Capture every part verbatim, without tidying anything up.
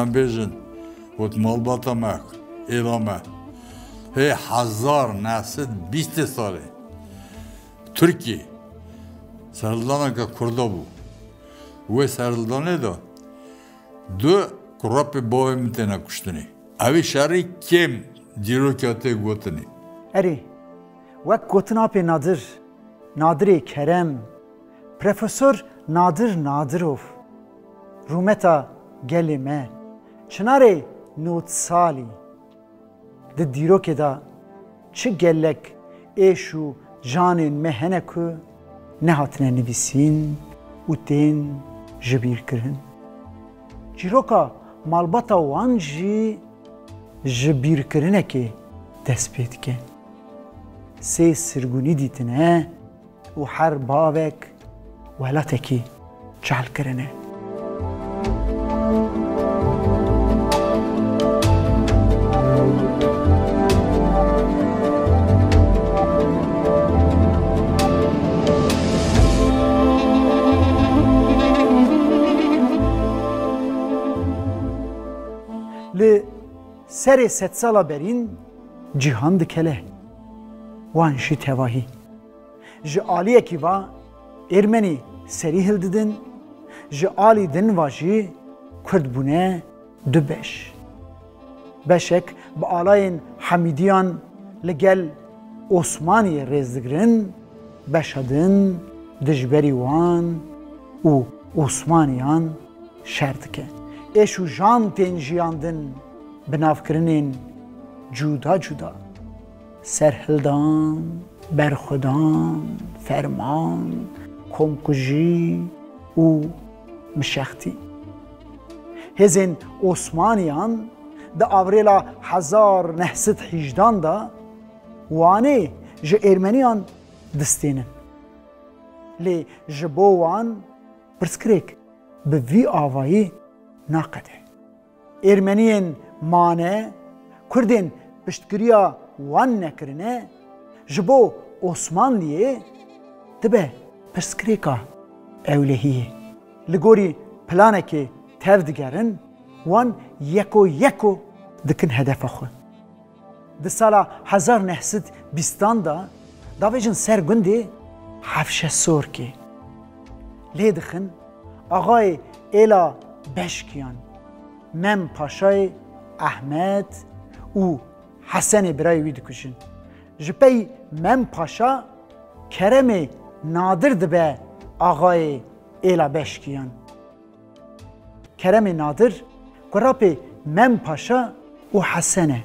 Bêjin, got malbata me, êla me. Hê hezar neh sed bîstê salê Tirkî serhildaneke Kurda bû. Wê serhildanê de du kurapê bavê min têne kuştinê. Evî şerî kêm dîrokê tê gotinê. Erê, wek gotin apê Nadir, Nadirê Kerem, Profesor Nadir Nadirov, rûmeta gelê me, çinarê nod salî, di dîrokê de çi gelek êş û canên me hene ku nehatine nivîsîn û tên jibîrkirin. Çîroka malbata wan jî ji bîrkirinekê dest pê dike. Sê sirgûnî dîtine û her bavek welatekî çal kirine. Li serê sedsala berîn cîhan dikele, wan jî tevahî. Ji aliyekî va Êrmenî serî hildidin, ji alî din va jî Kurd bûne du beş. Beşek bi alayên Hemîdiyan li gel Osmaniyê rêz digirin, beşa din dijberî wan û Osmaniyan şer dike. Êş û jan tên jiyandin bi navkirinên cuda cuda. Serhildan, berxwedan, ferman, komkujî û mişextî. Hêzên Osmaniyan di avrêla hezar neh sed hîjdan de Wanê ji Êrmeniyan distênin. Lê ji bo wan pirsgirêk bi vî avayî naqede. Êrmeniyên mane, Kurdên piştgiriya wan nekirine, ji bo Osmanliyê dibe pirsgirêka ewlehiyê. Li gorî planekê tevdigerin, wan yeko yeko dikin hedefa xwe. Di sala hezar neh sed bîstan de davêjin ser gundê Hefşesorkê. Lê dixin, axayê êla Beşkiyan, Mem Paşayê Ehmed û Hesenê birayê wî dikujin. Ji pey Mem Paşa Keremê Nadir dibe axayê êla Beşkiyan. Keremê Nadir, kurapê Mem Paşa û Hesen e.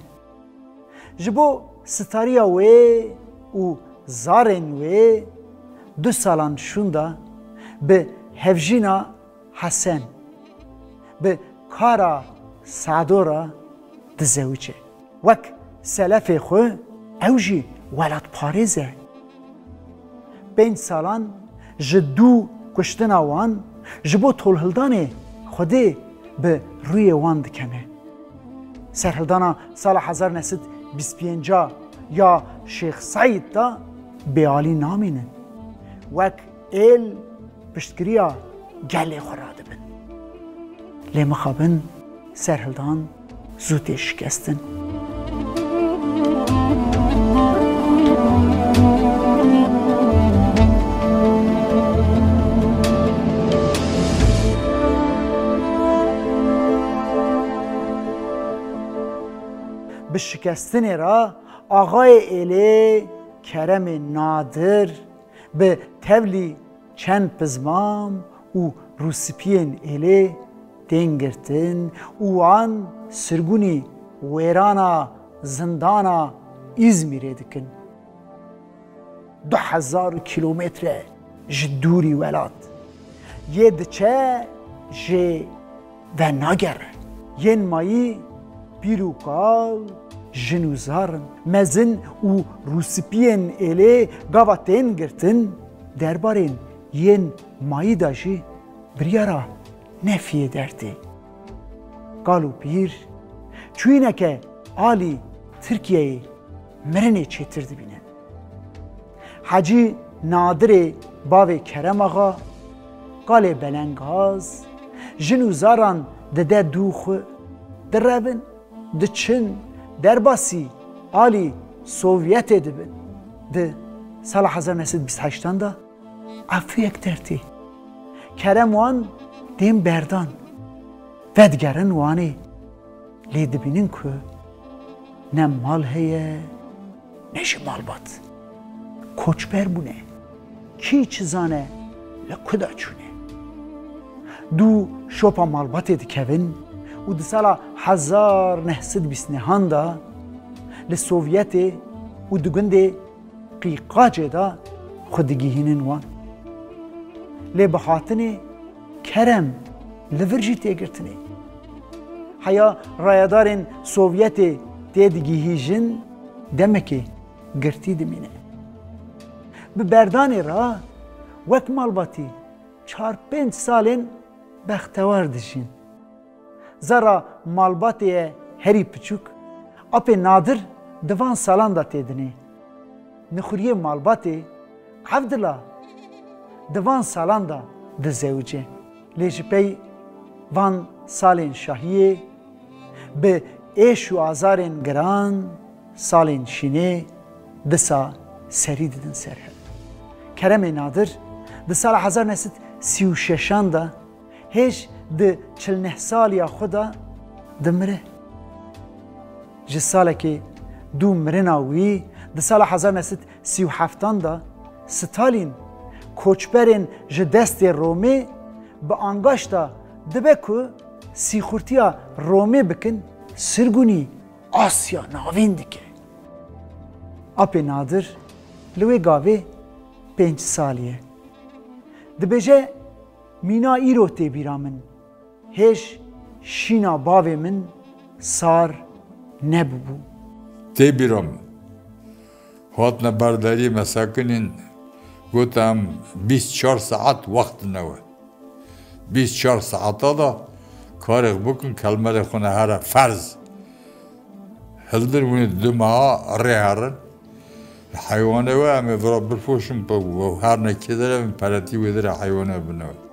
Ji bo stariya wê û zarên wê du salan şûnda bi hevjîna Hesen, bi Kara Sado re dizewice. Wek selefê xwe ew jî welatparêz e. Pênc salan ji dû kuştina wan ji bo tolhildanê Xwedê bi rûyê wan dikene. Serhildana sala hezar neh sed bîst pênc ya Şêx Seîd de bêalî namînin. Wek êl piştgiriya gelê xwe radibin. Lê mixabin serhildan zû tê şikestin. Bi şikestinê re axayê êlê Keremê Nadir bi tevlî çend pizmam û rûspiyên êlê tên girtin û wan sirgûnî wêrana zindana Îzmîrê dikin. Du hezar kîlometre ji dûrî welat. Yê diçe jê venagere. Yên mayî pîr û kal, jin û zar in. Mezin û rûspiyên êlê gava tên girtin, derbarên yên mayî de jî biryara nefiyê dertê. Kal û pîr çûyîneke alî Tirkiyeyê mirinê çêtir dibînin. Hecî Nadirê bavê Kerem Axa, kalê belengaz, jin û zaran dide dû xwe, Direvin, diçin, derbasî alî Sovyetê dibin. Di sala hezar neh sed bîst heştan de efûyek dertê. Kerem wan tên berdan. Vedigerin Wanê. Lê dibînin ku ne mal heye, ne jî malbat. Koçber bûne. Kî çi zane li ku de çûne. Dû şopa malbatê dikevin û di sala hezar neh sed bîst nehan de li Sovyetê û di gundê Qîqacê de xwe digihînin wan. Lê bi hatinê kerem li vir jî tê girtinê. Heya rayedarên Sovyetê tê digihîjin demekê girtî dimîne. Bi berdanê re wek malbatî çar pênc salên bextewar dijîn. Zara malbatê ye herî piçûk, apê Nadir di van salan de tê dinê. Nixuriyê malbatê Evdila di van salan de dizewice. Lê ji pey van salên şahiyê bi êş û azarên giran, salên şînê disa serî didin ser hev. Keremê Nadir di sala hezar neh sed sî û şeşan de hêj di çil neh saliya xwe de dimire. Ji salekê dû mirina wî di sala hezar neh sed sî û heftan de Stalîn koçberên ji destê Romê bi angaşta dibe ku sîxurtiya Romê bikin sirgûnî Asya Navîn dike. Apê Nadir li wê gavê pênc salî ye. Dibêje, mîna îro tê bîra min. Hêj şîna bavê min sar nebûbû. Tê bîra min. Hatine berdariyê me sekinîn, got, em bîst çar saet wext ne we. Bîst çar saeta de karê xwe bikin, kelmerê xwe ne here ferz. Hildir, hûn ê du meha rê herin. Heywanê we em ê vira bipoşin, bi-, her ne kê derevin, peretî wê dire heywanê we bine we.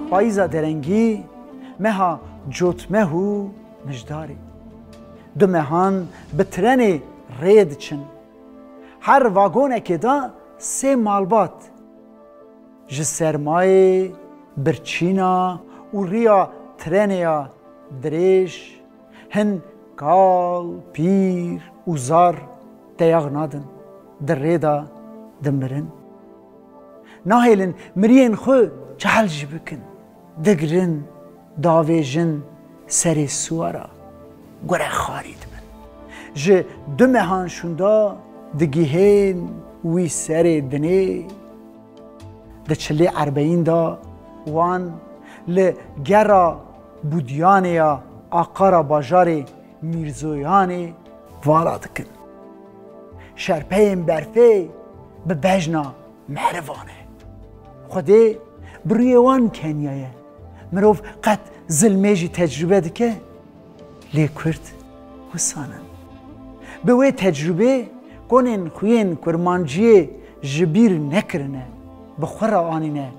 Payîza derengî, meha cotmeh û mijdarê. Du mehan bi trenê rê diçin. Her vagonekê de sê malbat. Ji sermayê, birçîna û riya trenê ya dirêj, hin kal, pîr û zar teyax nadin, di rê de dimirin. Nahêlin miriyên xwe cehil jî bikin. Digirin, davêjin serê siwara, gure xarî dibin. Ji du mehan şûnda digihên wî serê dinê. Di çilê erbeyîn de wan li gera Budyanê ya aqara bajarê Mîrzoyanê vala dikin. Şerpeyên berfê bi bejna merivan e. Xwedê bi rûyê wan keniyaye. Mirov qet zilmê jî tecrûbe dike? Lê Kurd wisa nin. Bi wê tecrûbê konên xwiyên kurmanciyê ji bîr nekirine, bi xwe re anîne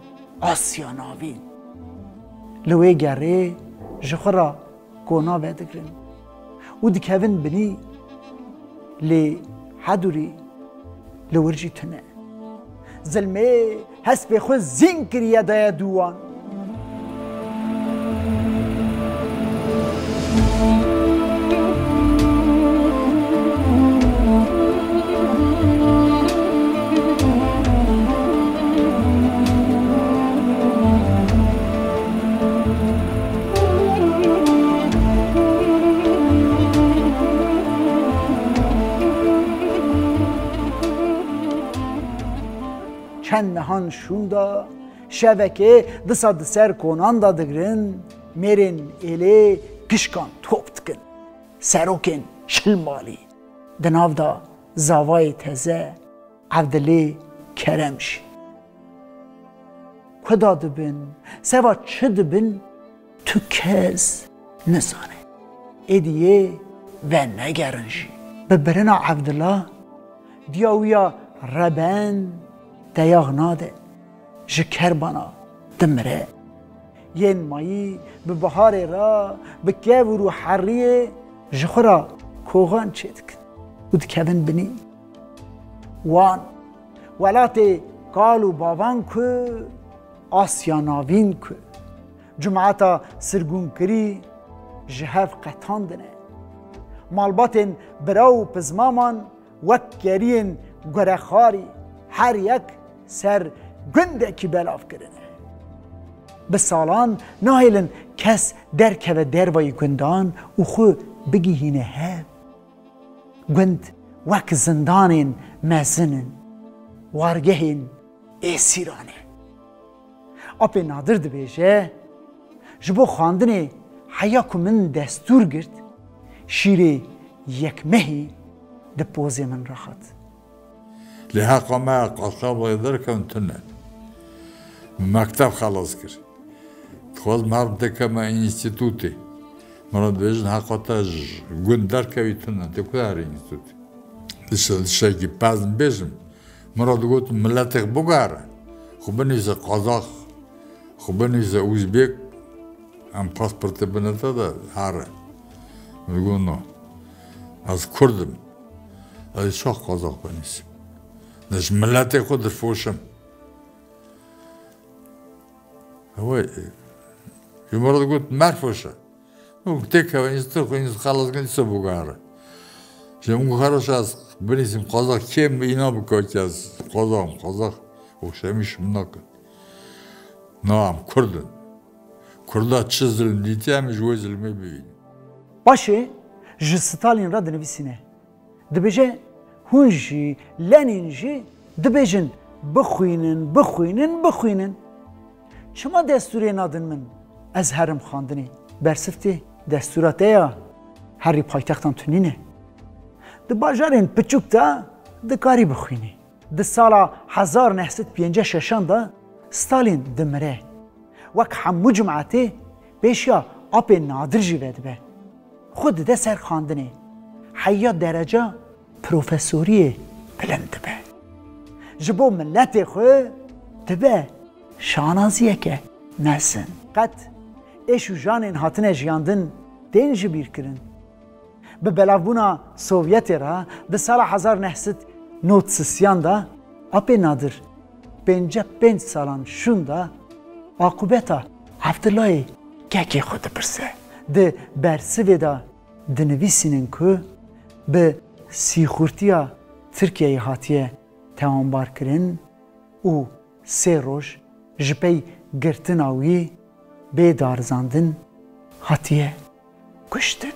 Asya Navîn. Li wê gerê ji xwe re kona vedigirin û dikevin binî, lê hedûrî li wir jî tune. Zilmê hespê xwe zîn kiriye daye dû wan. Çend mehan şûnda şevekê disa di ser konan de digirin, mêrên êlê kişkan top dikin. Serokên çil malî di nav de zavayê teze Evdilê Kerem jî. Ku da dibin, seva çi dibin, Tu kes nizane. Êdî yê venegerin jî. Bi birina Evdila diya wî ya reben deyax nade. Ji Kerbana dimire. Yên mayî bi biharê re bi kevir û heriyê ji xwe re koxan çêdikin û dikevin binî. Wan, welatê kal û bavan ku, Asya Navîn ku, cumata sirgûnkirî ji hev qetandine. Malbatên bira û pizmaman wek keriyên gurexarî her yek ser gundekî belav kirine. Bi salan nahêlin kes derkeve dervayî gundan û xwe bigihîne hev. Gund wek zindanên mezin in, wargehên êsîran e. Apê Nadir dibêje, ji bo xwendinê heya ku min destûr girt, şîrê yekmehî di pozê min re hat. Lê heqa me qasabê derkevin tune. Mekteb xelas kir. Dixwaz merdim dikeme înstîtûtê. Min re dibêjin heqa te ji gund derkevî tune, tu ku herî înstîtûtê. Tiştekî pez bêjim. Min re digot miletê xwe biguhere. Xwe binivîse qazax, xwe binivîse uzbek, em pasportê bine te de here. Min digot no. Ez kurd im. Ez çax qazax binivîsim. Ne ji miletê xwe difoşim. Ew e, ji min re digot merfoşe. Û têkeve înstîtû xwe înstîtû xelas kirin, dîsa biguhere. Ji min got heroşa ez binivîsim qazax, kêm îna bike ki ez qazax im, qazax û şemîş min nakin. Na, em kurd in. Kurda çi zilm dîtiye, em ji wê zilmê bibînin. Paşê ji Stalin re dinivîsîne. Dibêje, hûn jî, Lenîn jî dibêjin bixwînin, bixwînin, bixwînin. Çima destûrê nadin min ez herim xwendinê? Bersiv tê, destûra te ya herî paytextan tu nîne. Di bajarên piçûk de dikarî bixwînî. Di sala hezar neh sed pêncî şeşan de Stalin dimire. Wek hemû cimatê pêşiya apê Nadir jî vedibe. Xwe dide ser xwendinê. Heya dereca profesoriyê bilind dibe. Ji bo miletê xwe dibe şanaziyeke mezin. Qet êş û janên hatine jiyandin tên ji bîr kirin. Bi belavbûna Sovyetê re di sala hezar neh sed nod sisiyan de apê Nadir pêncî pênc salan şûn de aqûbeta Evdilayê kekê xwe dipirse. Di bersivê de dinivîsînin ku bi sîxurtiya Tirkiyeyê hatiye tewanbarkirin û sê roj ji pey girtina wî bê darizandin hatiye kuştin.